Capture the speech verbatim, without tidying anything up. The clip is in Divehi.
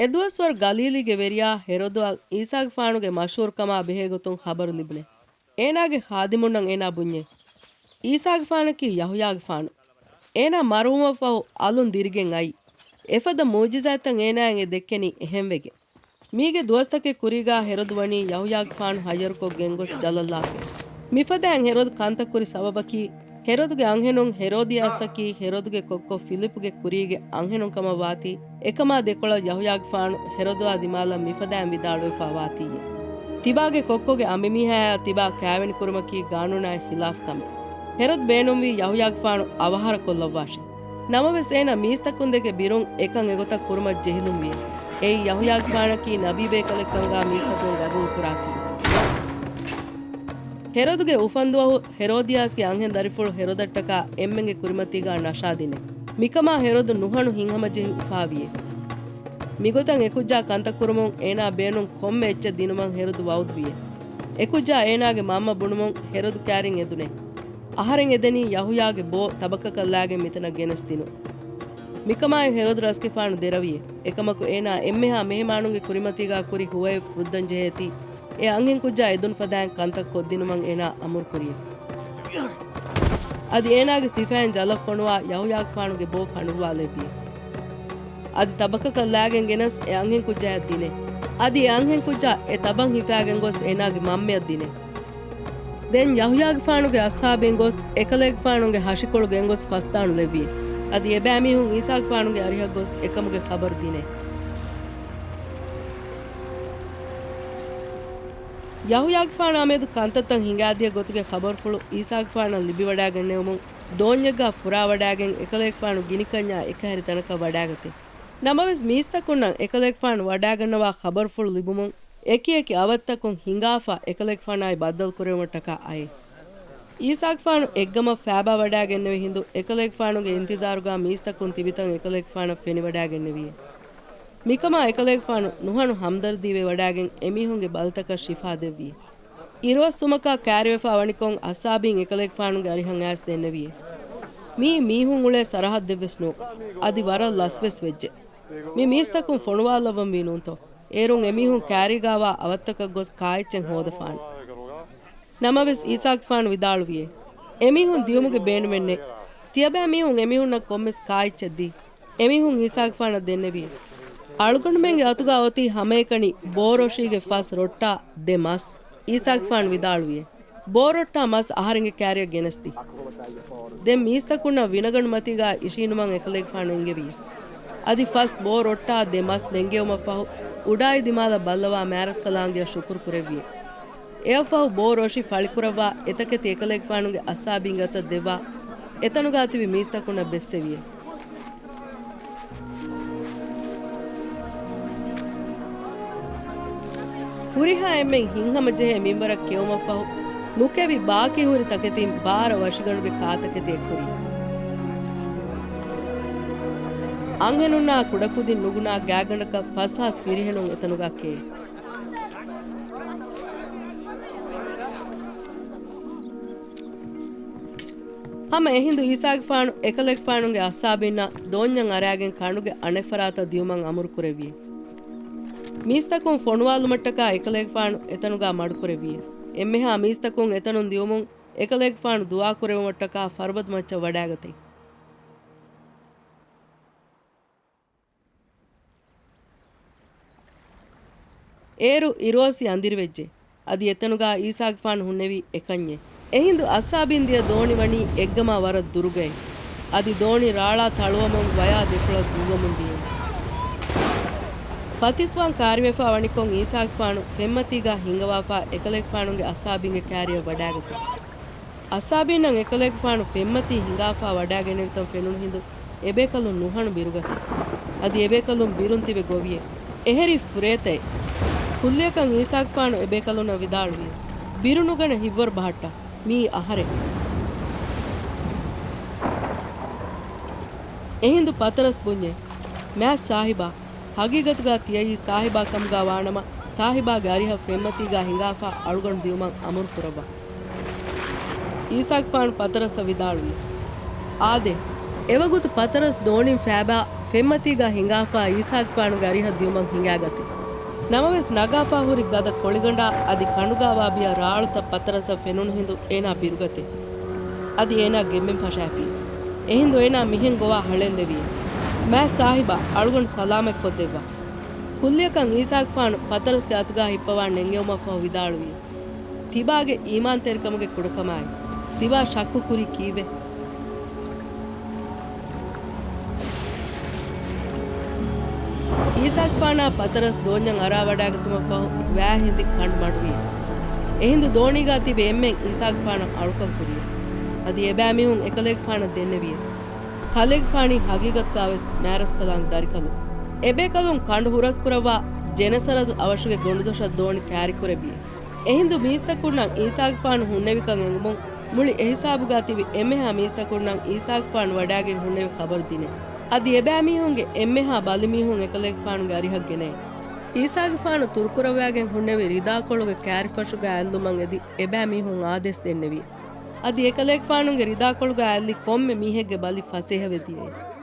އެދުވަސްވަރު ގަލީލީގެ ވެރިޔާ ހެރޮދުއަށް ޢީސާގެފާނުގެ މަޝްހޫރުކަމާ ބެހޭގޮތުން ޚަބަރު ލިބުނެ. އޭނާގެ ޚާދިމުންނަށް އޭނާ ބުންޏެ، ޢީސާގެފާނަކީ ޔަޙުޔާގެފާނު. އޭނާ މަރުވުމަށްފަހު އަލުން ދިރިގެން އައީ. އެފަދަ މުޢުޖިޒާތްތައް އޭނާއަށް އެ ދެއްކެނީ އެހެންވެގެން. މީގެ ދުވަސްތަކެއް ކުރީގާ ހެރޮދު ވަނީ ޔަޙުޔާގެފާނު ހައްޔަރުކޮށް ގެންގޮސް ޖަލަށްލާފި. މިފަދައިން ހެރޮދު ކަންތައް ކުރި ސަބަބަކީ، ހެރޮދުގެ އަންހެނުން ހެރޯދިޔާސްއަކީ ހެރޮދުގެ ކޮއްކޮ ފިލިޕުގެ ކުރީގެ އަންހެނުން ކަމަށް ވާތީ، އެކަމާ ދެކޮޅަށް ޔަޙުޔާގެފާނު ހެރޮދުއާ ދިމާލަށް މިފަދައިން ވިދާޅުވެފާ ވާތީއޭ. ތިބާގެ ކޮއްކޮގެ އަނބިމީހާޔާ ތިބާ ކާވެނި ކުރުމަކީ ގާނޫނާއި ޚިލާފު ކަމެއް. ހެރޮދު ބޭނުންވީ ޔަޙުޔާގެފާނު އަވަހާރަކޮށްލައްވާށި. ނަމަވެސް އޭނާ މީސްތަކުން ދެކެ ބިރުން އެކަން އެގޮތަށް ކުރުމަށް ޖެހިލުންވިއޭ. އެއީ ޔަޙުޔާގެފާނަކީ ނަބީބޭކަލެއްކަމުގާ މީސްތަކުން ގަބޫލުކުރާތީ. ހެރޮދުގެ އުފަންދުވަހު ހެރޯދިޔާސްގެ އަންހެން ދަރިފުޅު ހެރޮދަށްޓަކާ އެންމެންގެ ކުރިމަތީގާ ނަށާދިނެ. މިކަމާ ހެރޮދު ނުހަނު ހިތްހަމަޖެހި އުފާވިއޭ. މިގޮތަށް އެކުއްޖާ ކަންތައް ކުރުމުން އޭނާ ބޭނުން ކޮންމެ އެއްޗެއް ދިނުމަށް ހެރޮދު ވަޢުދުވިއޭ. އެކުއްޖާ އޭނާގެ މަންމަ ބުނުމުން ހެރޮދު ކާރިން އެދުނޭ. އަހަރެން އެދެނީ ޔަޙުޔާގެ ބޯ ތަބަކަކަށް ލާގެން މިތަނަށް ގެނެސްދިނުން. މިކަމާއި ހެރޮދު ރަސްގެފާނު ދެރަވިއޭ. އެކަމަކު އޭނާ އެންމެހާ މެހެމާނުންގެ ކުރިމަތީގާ ކުރި ހުވައެއް ފުއްދަން ޖެހޭތީ، އެ އަންހެންކުއްޖާ އެދުނު ފަދައިން ކަންތައް ކޮށްދިނުމަށް އޭނާ އަމުރުކުރިއޭ. އަދި އޭނާގެ ސިފައިން ޖަލަށް ފޮނުވާ ޔަޙުޔާގެފާނުގެ ބޯ ކަނޑުއްވާލެއްވިއޭ. އަދި ތަބަކަކަށް ލާގެން ގެނަސް އެ އަންހެންކުއްޖާޔަށް ދިނޭ. އަދި އެ އަންހެންކުއްޖާ އެ ތަބަން ހިފާގެން ގޮސް އޭނާގެ މަންމަޔަށް ދިނޭ. ދެން ޔަޙުޔާގެފާނުގެ އަޞްޙާބީން ގޮސް އެކަލޭގެފާނުގެ ހަށިކޮޅު ގެންގޮސް ފަސްދާނުލެއްވިއޭ. އަދި އެބައިމީހުން ޢީސާގެފާނުގެ އަރިހަށް ގޮސް އެކަމުގެ ޚަބަރު ދިނޭ. ޔަޙުޔާގެފާނާމެދު ކަންތައްތައް ހިނގާދިޔަ ގޮތުގެ ޚަބަރުފުޅު ޢީސާގެފާނަށް ލިބިވަޑާގެންނެވުމުން، ދޯންޏެއްގާ ފުރާވަޑާގެން އެކަލޭގެފާނު ގިނިކަންޏާ އެކަހެރި ތަނަކަށް ވަޑާގަތޭ. ނަމަވެސް މީސްތަކުންނަށް އެކަލޭގެފާނު ވަޑާގަންނަވާ ޚަބަރުފުޅު ލިބުމުން އެކިއެކި އަވަށްތަކުން ހިނގާފަ އެކަލޭގެފާނާއި ބައްދަލުކުރެވުމަށްޓަކާ އައޭ. ޢީސާގެފާނު އެއްގަމަށް ފައިބާ ވަޑާގެންނެވި ހިނދު އެކަލޭގެފާނުގެ އިންތިޒާރުގާ މީސްތަކުން ތިބިތަން އެކަލޭގެފާނަށް ފެނިވަޑާގެންނެވިއޭ. މިކަމާ އެކަލޭގެފާނު ނުހަނު ހަމްދަރްދީވެ ވަޑާގެން އެމީހުންގެ ބަލިތަކަށް ޝިފާ ދެއްވިއޭ. އިރުއޮއްސުމަކާ ކައިރިވެފާ ވަނިކޮށް އައްސާބީން އެކަލޭގެފާނުގެ އަރިހަށް އައިސް ދެންނެވިއޭ. މިއީ މީހުން އުޅޭ ސަރަހައްދެއްވެސް ނޫން. އަދި ވަރަށް ލަސްވެސް ވެއްޖެ. މި މީސްތަކުން ފޮނުވާލައްވަންވީ ނޫންތޯ؟ އޭރުން އެމީހުން ކައިރީގާވާ އަވަށްތަކަށް ގޮސް ކާއެއްޗެއް ހޯދަފާނެ. ނަމަވެސް ޢީސާގެފާނު ވިދާޅުވިއޭ، އެމީހުން ދިޔުމުގެ ބޭނުމެއްނެތް. ތިޔަބައިމީހުން އެމީހުންނަށް ކޮންމެސް ކާއެއްޗެއް ދީ. އެމީހުން ޢީސާގެފާނަށް ދެންނެވިއޭ. އަޅުގަނޑުމެންގެ އަތުގާ އޮތީ ހަމައެކަނި ބޯ ރޮށީގެ ފަސް ރޮއްޓާ ދެ މަސް. ޢީސާގެފާނު ވިދާޅުވިއޭ، ބޯ ރޮއްޓާ މަސް އަހަރެންގެ ކާރިއަށް ގެނެސްދީ. ދެން މީސްތަކުންނަށް ވިނަގަނޑު މަތީގާ އިށީނުމަށް އެކަލޭގެފާނު އެންގެވިއޭ. އަދި ފަސް ބޯ ރޮއްޓާ ދެ މަސް ނެންގެވުމަށްފަހު، އުޑާއި ދިމާލަށް ބައްލަވާ މާރަސްކަލާނގެއަށް ޝުކުރު ކުރެއްވިއޭ. އެއަށްފަހު ބޯ ރޮށި ފަޅިކުރައްވާ އެތަކެތި އެކަލޭގެފާނުގެ އައްސާބީންގެ އަތަށް ދެއްވާ، އެތަނުގާ ތިބި މީސްތަކުންނަށް ބެއްސެވިއޭ. ހުރިހާ އެންމެން ހިތްހަމަޖެހޭ މިންވަރަށް ކެއުމަށްފަހު، ނުކެވި ބާކީ ހުރި ތަކެތިން ބާރަ ވަށިގަނޑުގެ ކާތަކެތި އެއްކުރި. އަންހެނުންނާ ކުޑަކުދިން ނުގުނާ ގާތްގަނޑަކަށް ފަސް ހާސް ފިރިހެނުން އެތަނުގާ ކެއެ. ހަމަ އެހިނދު ޢީސާގެފާނު އެކަލޭގެފާނުގެ އައްސާބީންނަށް ދޯންޏަށް އަރާގެން ކަނޑުގެ އަނެއްފަރާތަށް ދިޔުމަށް އަމުރު ކުރެއްވިއޭ. މީސްތަކުން ފޮނުވާލުމަށްޓަކާ އެކަލޭގެފާނު އެތަނުގާ މަޑުކުރެއްވިއޭ. އެންމެހާ މީސްތަކުން އެތަނުން ދިޔުމުން އެކަލޭގެފާނު ދުޢާ ކުރެވުމަށްޓަކާ ފަރުބަދު މައްޗަށް ވަޑާގަތޭ. އޭރު އިރުއޮއްސި އަނދިރިވެއްޖެ. އަދި އެތަނުގާ ޢީސާގެފާނު ހުންނެވީ އެކަންޏޭ. އެހިނދު އައްސާބީން ދިޔަ ދޯނި ވަނީ އެއްގަމާ ވަރަށް ދުރުގައޭ. އަދި ދޯނި ރާޅާ ތަޅުވަމުން ވަޔާ ދެކޮޅަށް ދުއްވަމުން ދިޔައީ. ފަތިސްވާން ކާރިވެފާ ވަނިކޮށް ޢީސާގެފާނު ފެންމަތީގާ ހިނގަވާފާ އެކަލޭގެފާނުގެ އައްސާބީންގެ ކާރިއަށް ވަޑާގަތީ. އައްސާބީންނަށް އެކަލޭގެފާނު ފެންމަތީ ހިނގާފާ ވަޑާގެނެވިތަން ފެނުނު ހިނދު އެބޭކަލުން ނުހަނު ބިރުގަތީ. އަދި އެބޭކަލުން ބިރުން ތިބެ ގޮވިއޭ. އެހެރީ ފުރޭތައޭ. ކުއްލިއަކަށް ޢީސާގެފާނު އެބޭކަލުންނަށް ވިދާޅުވިއޭ، ބިރުނުގަނެ ހިތްވަރު ބަހައްޓާ. މިއީ އަހަރެން. އެހިނދު ޕަތަރަސް ބުންޏޭ، މާތް ސާހިބާ! ހަގީގަތުގާ ތިޔައީ ސާހިބާ ކަމުގާ ވާނަމަ، ސާހިބާގެ އަރިހަށް ފެންމަތީގާ ހިނގާފާ އަޅުގަނޑު ދިޔުމަށް އަމުރު ކުރައްވާ. ޢީސާގެފާނު ޕަތަރަސަށް ވިދާޅުވި، އާދޭ! އެވަގުތު ޕަތަރަސް ދޯނިން ފައިބާ ފެންމަތީގާ ހިނގާފާ އީސާގެފާނުގެ އަރިހަށް ދިޔުމަށް ހިނގާގަތޭ. ނަމަވެސް ނަގާފާ ހުރި ގަދަ ކޮޅިގަނޑާ އަދި ކަނޑުގާވާ ބިޔަ ރާޅުތައް ޕަތަރަސަށް ފެނުނު ހިނދު އޭނާ ބިރުގަތޭ. އަދި އޭނާ ގެނބެން ފަށާފި. އެހިނދު އޭނާ މިހެން ގޮވާ ހަޅޭއްލެވި. މާތް ސާހިބާ، އަޅުގަނޑު ސަލާމަތް ކޮށްދެއްވާ. ކުއްލިއަކަށް އީސާގެފާނު ޕަތަރަސްގެ އަތުގާ ހިއްޕަވާ ނެންގެވުމަށްފަހު ވިދާޅުވި. ތިބާގެ އީމާންތެރިކަމުގެ ކުޑަކަމާއި، ތިބާ ޝައްކު ކުރީ ކީއްވެ؟ އީސާގެފާނާ ޕަތަރަސް ދޯންޏަށް އަރާވަޑައިގަތުމަށްފަހު ވައި ހިނދި ކަނޑު މަޑުވި. އެހިނދު ދޯނީގާ ތިބި އެންމެން އީސާގެފާނަށް އަޅުކަން ކުރި. އަދި އެބައިމީހުން އެކަލޭގެފާނަށް ދެންނެވި. ކަލޭގެފާނީ ހަގީގަތުގާވެސް މާތްރަސްކަލާނގެ ދަރިކަލުން. އެބޭކަލުން ކަނޑު ހުރަސްކުރައްވާ ޖެނެސަރަތު އަވަށުގެ ގޮނޑުދޮށަށް ދޯނި ކާރިކުރެއްވި. އެހިނދު މީސްތަކުންނަށް އީސާގެފާނު ހުންނެވިކަން އެނގުމުން މުޅި އެހިސާބުގާ ތިބި އެންމެހާ މީސްތަކުންނަށް އީސާގެފާނު ވަޑައިގެން ހުންނެވި ޚަބަރު ދިނެ. އަދި އެބައިމީހުންގެ އެންމެހާ ބަލިމީހުން އެކަލޭގެފާނުގެ އަރިހަށް ގެނައި. އީސާގެފާނު ތުރުކުރައްވައިގެން ހުންނެވި ރިދާކޮޅުގެ ކާރިފަށުގާ އަތްލުމަށް އެދި އެބައިމީހުން އާދޭސް ދެންނެވި. އަދި އެކަލޭގެފާނުގެ ރިދާކޮޅުގާ އަތްލި ކޮންމެ މީހެއްގެ ބަލި ފަސޭހަވެދިޔައީ.